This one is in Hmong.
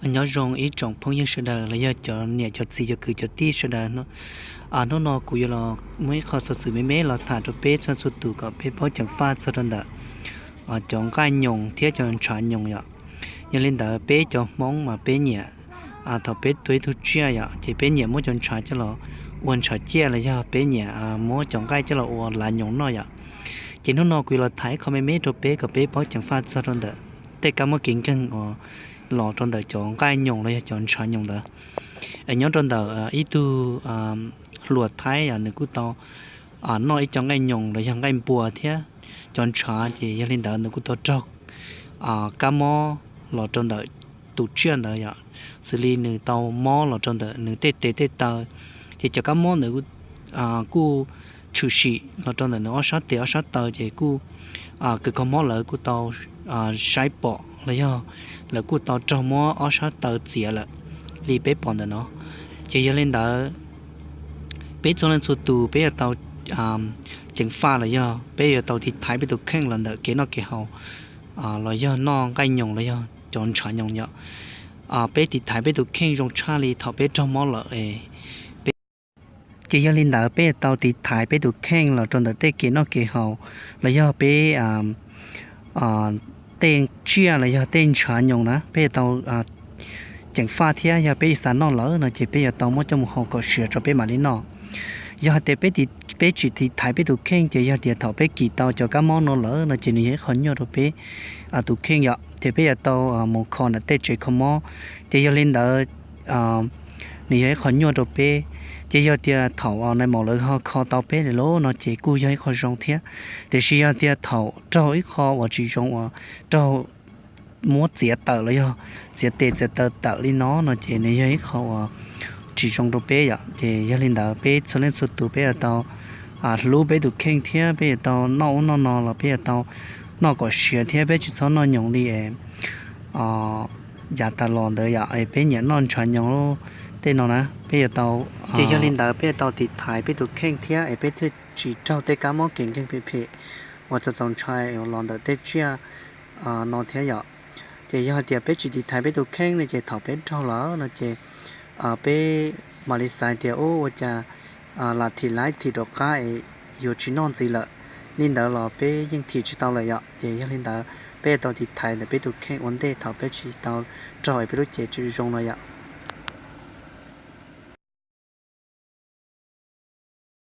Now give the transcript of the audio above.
Nyob zoo ib tsoom phooj ywg sawv daws los yog cov niam cov txiv cov kwv cov tij sawv daws. Hnub no kuv yuav los muaj ib qho xov xwm me me los tham rau peb txhua txhua tus kom peb paub ceev faj txog rau ntawm cov nqaij nyoos thiab cov ntshav nyoos yom. Yog li ntawd peb cov Hmoob mas peb nyiam, thaum peb tua ib tug tsiaj yom, ces peb nyiam muab cov ntshav coj los ua ntshav ciaj los yog peb nyiam muab cov nqaij coj los ua lav nyoos noj yom. Ces hnub no kuv yuav los tham ib qho me me rau peb kom peb paub ceev faj txog rau ntawm tej kab mob kev nkeeg uas los rau ntawm cov nqaij nyoos los yog cov ntshav nyoos ntawd. Nyob rau ntawm ib tug hluas Thaib nws kuj tau noj ib co nqaij nyoos los yog nqaij npua thiab cov ntshav, ces yog li ntawd nws kuj tau raug kab mob los rau ntawm tus tsiaj ntawd yom, xws li nws tau mob los rau ntawm nws tej tes tej taw, ces cov kab mob ntawd kuj tshwm sim los rau ntawm nws ob sab tes ob sab taw, ces kuj kws kho mob lawv kuj tau saib pom los yog lawv kuj tau raug muab ob sab taw txiav lawm li peb pom ntawm no. Ces yog li ntawd peb txhua leej txhua tus peb yuav tau ceev faj los yog peb yuav tau tiv thaiv peb tus kheej los ntawm kev noj kev haus los yog noj nqaij nyoos los yog cov ntshav nyoos yom. Peb tiv thaiv peb tus kheej zoo tshaj li thaum peb raug mob lawm. Ces yog li ntawd peb yuav tau tiv thaiv peb tus kheej los rau ntawm tej kev noj kev haus los yog peb tej tsiaj los yog tej ntshav nyoos na, peb yuav tau ceev faj thiab yog peb xav noj lawm no ces peb yuav tau muab coj mus haus kom siav rau peb mam li noj. Yog hais tias peb tsis tiv thaiv peb tus kheej ces yog tias thaum peb kis tau cov kab mob no lawm no ces nws yog ib qho nyuaj rau peb tus kheej yom, ces peb yuav tau mus kho ntawm tej tsev kho mob. Ces yog li ntawd nws yog ib qho nyuaj rau peb. Ces yog tias thaum nais maum lawv ho kho tau peb lawm no ces kuj yog ib qho zoo thiab. Tiam sis yog tias thaum raug ib qho uas tsis zoo uas raug muab txiav tawm los yog txiav tes txiav taw tawm li no no ces nws yog ib qho uas tsis zoo rau peb yom. Ces yog li ntawd peb txhua leej txhua tus peb yuav tau hlub peb tus kheej thiab peb yuav tau noj ub noj no los peb yuav tau noj kom siav thiab peb tsis txhob noj nyoos li yav tas los ntawd yom, peb nyiam noj ntshav nyoos tej no na, peb yuav tau, ces yog li ntawd peb yuav tau tiv thaiv peb tus kheej thiab es peb thiaj tsis raug tej kab mob kev nkeeg phem phem uas txaus txaus ntshai los ntawm tej tsiaj no thiab yom. Ces yog hais tias peb tsis tiv thaiv peb tus kheej no ces thaum peb raug lawm no ces peb mam li xav tias ua cas lam thim laib thim rov qab es yuav tsis noj ntxiv lawm, li ntawd los peb yeej thim tsis tau lawm yom. Ces yog li ntawd peb yuav tau tiv thaiv ntawm peb tus kheej ua ntej thaum peb tsis tau raug es peb lub cev tsis zoo no yom.